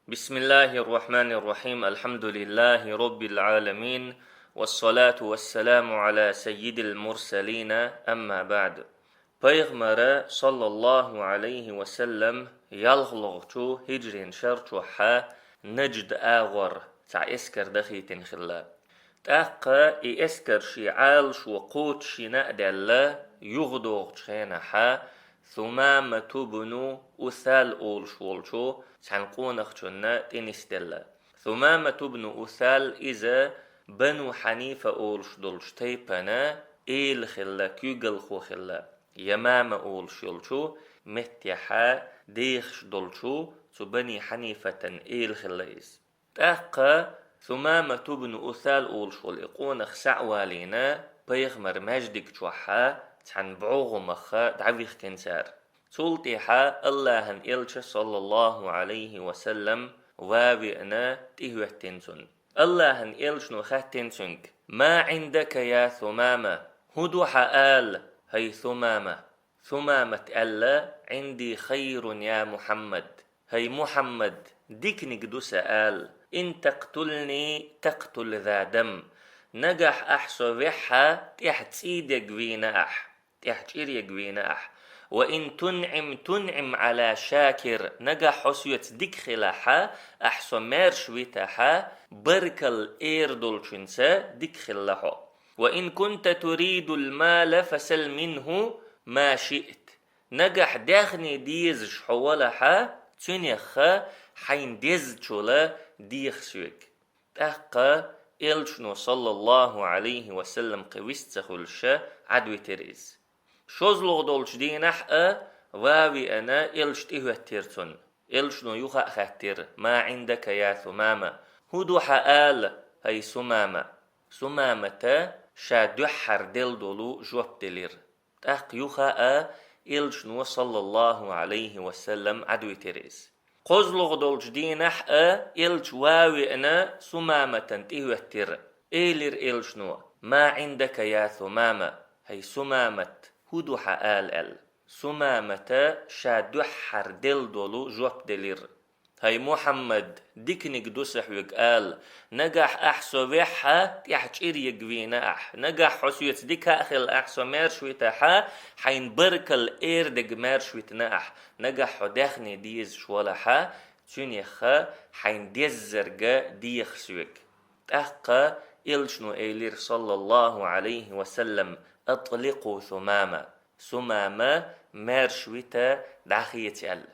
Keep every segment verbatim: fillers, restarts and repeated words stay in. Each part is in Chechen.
بسم الله الرحمن الرحيم. الحمد لله رب العالمين. والصلاة والسلام على سيد المرسلين. أما بعد. Пайхамара, саллаллаху алейхи ва саллам, ялхлагӀчу хӀижрин шарчухьа Наджд агӀор цхьа эскар дахийтина хилла. ТӀаккха и эскар ший Ӏалашо кхочушйина а даьлла, юхадогӀучу хенахьа Сумамату бну Усал олуш волчу цхьана къонахчунна тӀе нисделла. Сумамату бну Усал иза Бану Хьанифа олуш долчу тайпана эла хилла, куьйгалхо хилла, Ямама олуш йолчу меттехьа дехаш долчу цу Бани Хьанифатан эла хилла иза. ТӀаккха Сумамату бну Усал олуш волу и къонах схьа а валийна, пайхамар маьждиг чохьа цхьана бӀогӀамах дӀавихкина цара. Цул тӀаьхьа Аллахьан элча, саллаллаху алейхи ва саллам, ва веана тӀехӀоьттина цунна. Аллахьан элчано хаьттина цуьнга: «Ма Ӏиндака, я Сумама? ХӀун ду хьан ала, хӀай Сумама?» Сумамат аьлла: «Ӏинди хайрун, я Мухьаммад». «ХӀай Мухьаммад, диканиг ду сан ала. Ин такътулни такътул за дам. Нагахь ахь со вехьа, тӀехь цӀий дерг вийна ахь, тӀехь чӀир ерг вийна ахь. Ва ин тунъим тунъим Ӏала шакир. Нагахь хьо соьца дика хилахьа, ахь со маьрша витахьа, баркалла эр долчуьнца дика хилла хьо. Ва ин кунта туридул мала фасал минху ма шиът. Нагахь даьхни дезаш хьо валахьа, цуьнехха хьайна деззачул деха соьга». ТӀаккха элчано, саллаллаху алейхи ва саллам, кхин вист ца хуьлуш, Ӏадвитира иза. ШозлагӀа долчу дийнахь а ва веана элча тӀехӀоьттира цунна. Элчано юха а хаьттира: «Ма Ӏиндака, я Сумама? ХӀун ду хьан ала, хӀай Сумама?» Сумамата ша дуьххьара делла долу жоп делира. ТӀаккха юха а элчано, саллаллаху алейхи ва саллам, Ӏадвитира иза. КхозлагӀа долчу дийнахь а элча ва веана Сумаматан тӀехӀоьттира. Элира элчано: «Ма Ӏиндака, я Сумама? ХӀай Сумамат, хӀун ду хьан ала?» – аьлла. Сумамата ша дуьххьара делла долу жоп делира: «ХӀай Мухьаммад, диканиг ду сан хьоьга ала. Нагахь ахь со вехьа, тӀехь чӀир ерг вийна ахь. Нагахь хьо соьца дика а хилла, ахь со маьрша витахьа, хьайна баркалла эр дерг маьрша витина ахь. Нагахь хьо даьхни дезаш валахьа, цуьнехха хьайна деззарг деха соьга». ТӀаккха элчано элира, саллаллаху алейхи ва саллам: «Атликъу Сумама. Сумама маьрша вита, дӀахеца», – аьлла.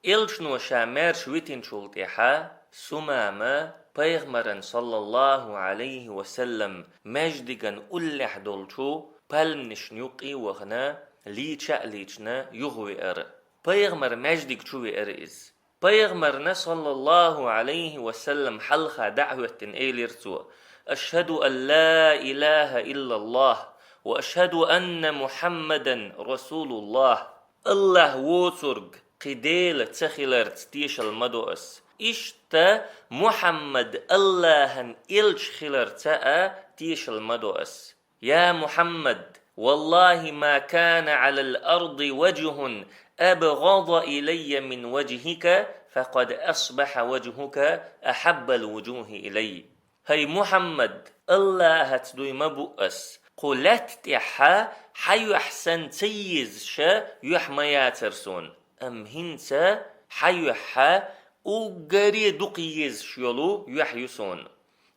Элчано ша маьрша витинчул тӀаьхьа Сумама пайхамаран, саллаллаху алейхи ва саллам, маьждиган уллехь долчу пальмнашна юккъе а вахана, лийча а лийчина, юхавеара. Пайхамар маьждиг чу веара иза. Пайхамарна, саллаллаху алейхи ва саллам, хьалха дӀа а хӀоьттина, элира цо: «Ашхаду ан ла илаха иллаллах ва ашхаду анна Мухьаммадан расулуллах». Аллах воцург кхин Дела ца хиларца тешал ма до ас. Иштта Мухьаммад Аллахьан элча хиларца а тешал ма до ас. يا محمد، والله ما كان على الأرض وجه أبغض إلي من وجهك، فقد أصبح وجهك أحب الوجوه إلي. ХӀай Мухьаммад, Аллахьаца дуй ма бу ас, кху лаьтта тӀехьа хьан юьхь санна ца езаш юьхь ма яцара суна, амма хӀинца хьан юьхь уггаре дукха езаш йолу юьхь ю суна.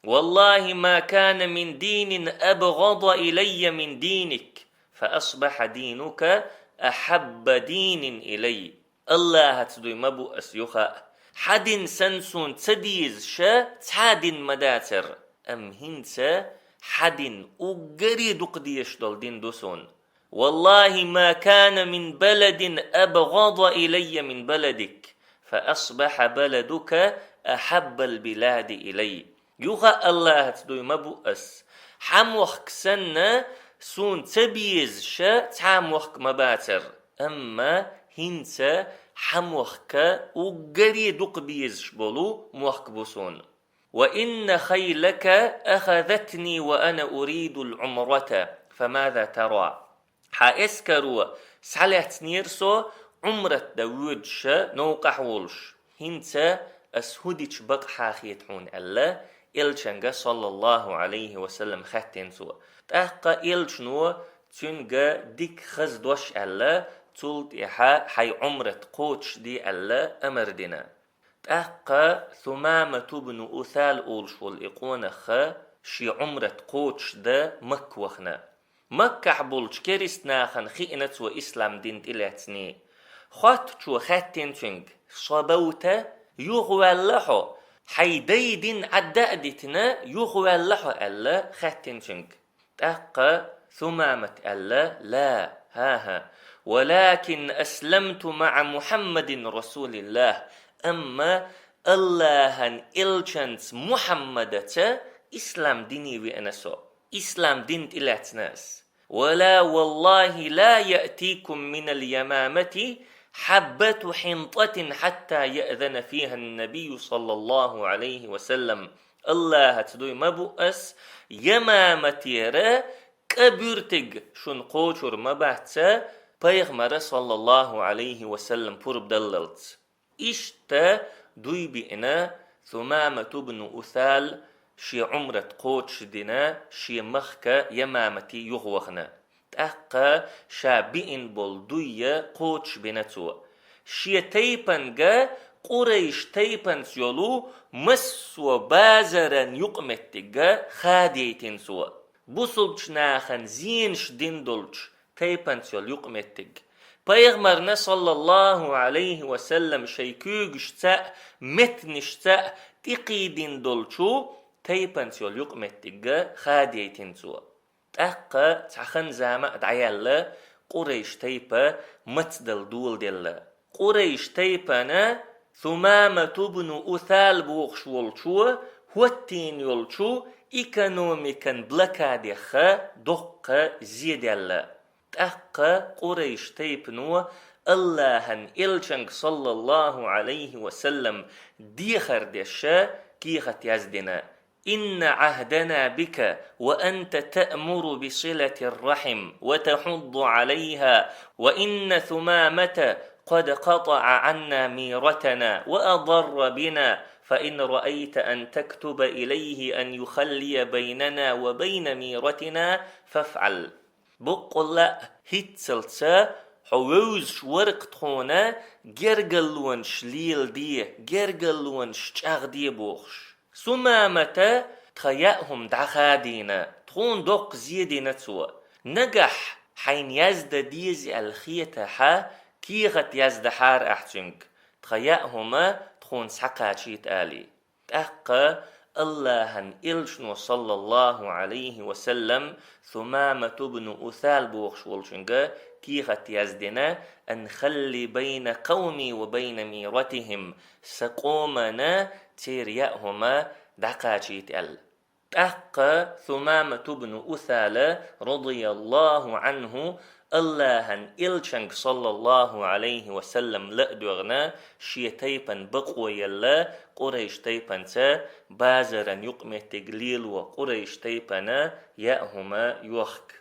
والله ما كان من دين أبغض إلي من دينك، فأصبح دينك أحب دين إلي. Аллахьаца дуй ма бу ас юха а, хьан дин санна суна ца дезаш цхьа а дин ма дацара, амма хӀинца хьан дин уггаре дукха дезаш долу дин ду суна. والله ما كان من بلد أبغض إلي من بلدك، فأصبح بلدك أحب البلاد إلي. Юха а Аллахьаца дуй ма бу ас, хьан мохк санна суна ца безаш цхьа а мохк ма бацара, амма хӀинца хьан мохк уггаре дукха безаш болу мохк бу суна. وإن خيلك أخذتني وأنا أريد العمرة، فماذا ترى؟ Хьан эскаро схьалаьцнера со Ӏумрат дан воьдуш новкъахь волуш. ХӀинца «Ас хӀу дича бакъахьа хета хьуна?» — аьлла, Элчанга, саллаллаху Ӏалайхи ва саллам, хаьттина цо. ТӀаккха Элчано цуьнга дика хаза дош аьлла, цул тӀаьхьа хьайн Ӏумрат кхочушде аьлла, амар дина. ТӀаккха Сумамату бну Усал олуш волу и къонах шен Ӏумрат кхочушдан Макка вахана. Маккахь болчу керист нахана хиъна цо ислам дин тӀелаьцний. Хоттучо хаьттина цуьнга: «Сабавта, юхаваьлла хьо? Хьайн дай дин Ӏадда а дитина, юхаваьлла хьо?» — аьлла, хаьттина цуьнга. ТӀаккха Сумамат аьлла: «Ла, хӀа-хӀа, валакин асламту маӀа Мухьаммадин расулиллах, амма Аллахьан элчанца Мухьаммадаца ислам дине веана со, ислам дин тӀелаьцна ас. Вала валлахи ла яътикум минал ямамати хьаббату хьинтӀатин хьатта яъзана фихӀан набийю саллаллаху Ӏалайхи ва саллам. Аллахьаца дуй ма бу ас, Ямаматера кӀа буьртиг шуна кхочур ма бац пайхамара, саллаллаху Ӏалайхи ва саллам, пурба даллалц». Иштта дуй биъна Сумамату бну Усал, шен Ӏумрат кхочушдина, шен махка Ямамати юхавахана. ТӀаккха ша биъна болу дуй кхочушбина цо. Шен тайпанга, Къурайш тайпанца йолу массо а базаран юкъаметтигга хадайтина цо. Бусулбачу нахана зенаш дина долчу тайпанца йолу юкъаметтиг. Пайхамарна, саллаллаху Ӏалайхи ва саллам, шайн куьйгашца а, меттанашца а тӀекхийдина долчу тайпанца йолу юкъаметтигга хадайтина цо. ТӀаккха цхьа хан-зама а дӀаяьлла, Къурайш тайпа мацдала доладелла. Къурайш тайпана Сумамату бну Усал бохуш волчо хӀоттийна йолчу экономикан блокадех доккха зе даьлла. ТӀаккха Къурайш тайпано Аллахьан элчанга, саллаллаху Ӏалайхи ва саллам, дехар деш кехат яздина: «إن عهدنا بك وأنت تأمر بصلة الرحم وتحض عليها، وإن ثمامة قد قطع عنا ميرتنا وأضر بنا، فإن رأيت أن تكتب إليه أن يخلي بيننا وبين ميرتنا فافعل». Боккъалла а, хӀинццалц а хьо вевзаш варх тхуна гергаллонаш леладе, гергаллонаш чӀагӀде бохуш. Сумамата тхан яа хӀума дӀахадийна, тхуна доккха зе дина цо. Нагахь хьайна яздан деза аьлла хетахь, кехат яздахьара ахь цуьнга, тхан яа хӀума тхуна схьакхачийта алий. ТӀаккха Аллахьан элчано, саллаллаху Ӏалайхи ва саллам, Сумамату бну Усал бохуш волчуьнга кехат яздина: «أن خل بين قومي وبين ميرتهم», сан къомана церан яа хӀума дӀакхачийта аьлла. ТӀаккха Сумамату бну Усала, радияллаху Ӏанху, Аллахьан элчанга, саллаллаху Ӏалайхи ва саллам, ла а доьгӀна, шен тайпана бакъо елла, Къурайш тайпанца базаран юкъаметтиг лело, Къурайш тайпана яа хӀума йохка.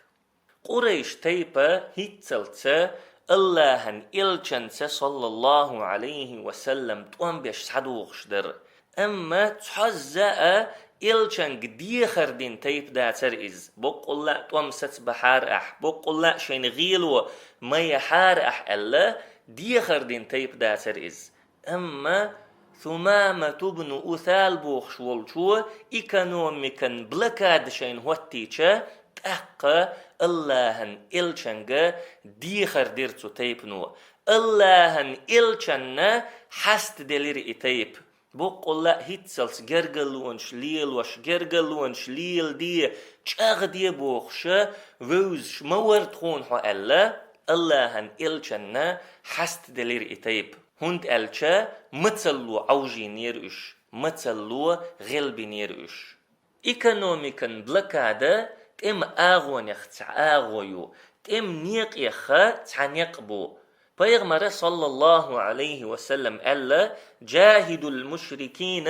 Къурайш тайпа хӀинццалц а Аллахьан элчанца, саллаллаху Ӏалайхи ва саллам, тӀом беш схьадогӀуш дара. Амма цхьазза а элчанга дехар дина тайпа дацара иза. Боккъалла а тӀом сацабахьара ахь, боккъалла а шайна гӀело ма яхьара ахь аьлла, дехар дина тайпа дацара иза. Амма Сумамату бну Усал бохуш волчо экономикан блокада шайна хӀоттийча, тӀаккха Аллахьан элчанга дехар дира цу тайпано. Аллахьан элчанна хьастаделира и тайпа. Боккъалла а хӀинццалц гергаллонаш лелош, гергаллонаш леладе, чӀагӀде бохуша, вевзаш ма вара тхуна хьо аьлла, Аллахьан элчанна хьастаделира и тайпа. ХӀунда аьлча мацалло Ӏовжийнера уьш, мацалло гӀелбинера уьш. Экономикан блокада тӀеман агӀонех цхьа агӀо ю, тӀеман некъех цхьа некъ бу. Пайхамара, саллаллаху Ӏалайхи ва саллам, аьлла: «جاهدوا المشركين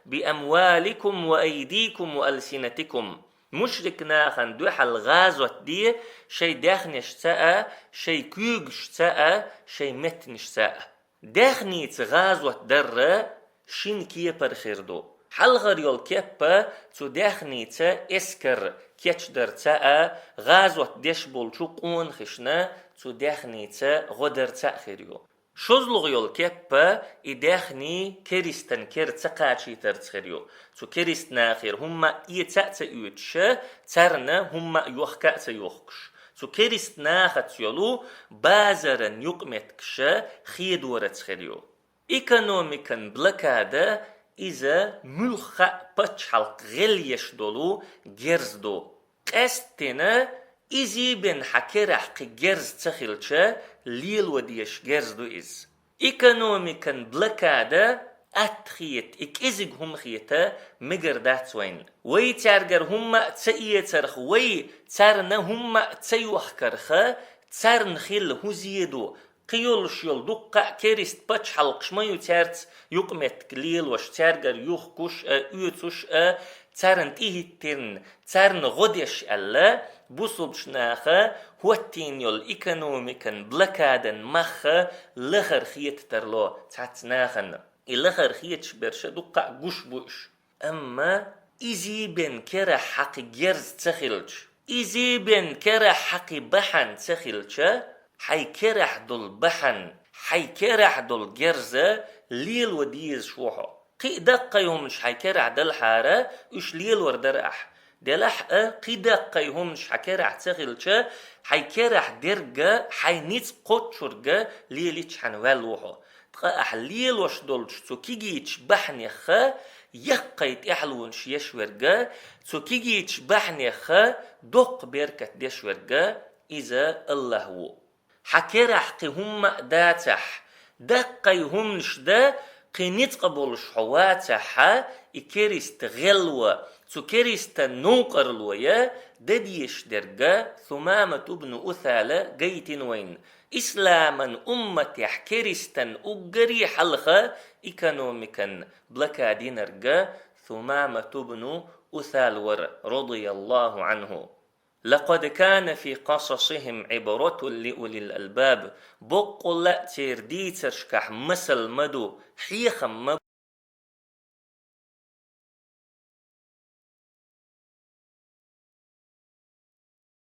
بأموالكم وأيديكم وألسنتكم». Мушрик нахана дуьхьал гӀазот де шайн даьхнешца а, шайн куьйгашца а, шайн меттанашца а. Даьхница гӀазот дарра, шин кепара хир ду. Хьалхара йолу кеп а цу даьхница эскар кечдарца а, гӀазот деш болчу къонахашна цу даьхница гӀо дарца а хир ю. ШозлагӀа йолу кеп а и даьхни керистан кера ца кхачийтарца хир ю. Цу керист нахера хӀумма а эца а ца оьцуш, царна хӀумма а йохка а ца йохкуш. Цу керист нахаца йолу базаран юкъаметтигаш хедорца хир ю. Экономикан блокада иза муьлхха а пачхьалкх гӀелъеш долу герз ду. Къаьсттина иза бен хьан керахь кхин герз ца хилча, лело дезаш герз ду иза. Экономикан блокада атта хета, и кӀезиг хӀума хета мегар дац вайна. Вай цаьргара хӀумма а ца эцарх, вай царна хӀумма а ца йохкарх, царна хилла хӀун зе ду? Кхин йолуш йолу дуккха а керист пачхьалкхаш ма ю цаьрца юкъаметтиг лелош, цаьргара юхкуш а, оьцуш а, царна тӀехӀиттина, царна гӀо деш аьлла, бусулбачу наха хӀоттийна йолу экономикан блокадан мах лахара хета тарло цхьацца нахана. И лахара хеташ берш дуккха а гуш бу уьш. Амма иза бен керахь хьан кхин герз ца хилча, иза бен керахь хьан кхин бахьана ца хилча, хьайн керахь долу бахьана, хьайн керахь долу герз лело дезаш ву хьо. Кхин а даккхий хӀуманаш хьайн керахь далахьара, уьш лелор дара ахь. Делахь а, кхин даккхий хӀуманаш хьан керахь ца хилча, хьайн керахь дерг хьайн ницкъ кхоччург лелийчхьана ваьлла ву хьо. Ткъа ахь лелош долчу цу кегийчу бахьанех яккхий тӀаьхьалонаш еш верг, цу кегийчу бахьанех доккха беркат деш верг, иза АллахӀ ву. Хьан керахь кхин хӀумма а дацахь, даккхий хӀуманаш дан кхин ницкъ болуш хьо вацахь, и керист гӀело, цу керистан новкъарло я дан дезаш дерг, Сумамат ибн Усала гайтина вайна. Исламан умматехь керистан уггаре хьалха экономикан блокада йинарг Сумамат ибн Усал вара, радияллаху Ӏанху. لقد كان في قصصهم عبرة لأولي الألباب. Боккъалла а церан дийцаршкахь масал ма ду, хьехам ма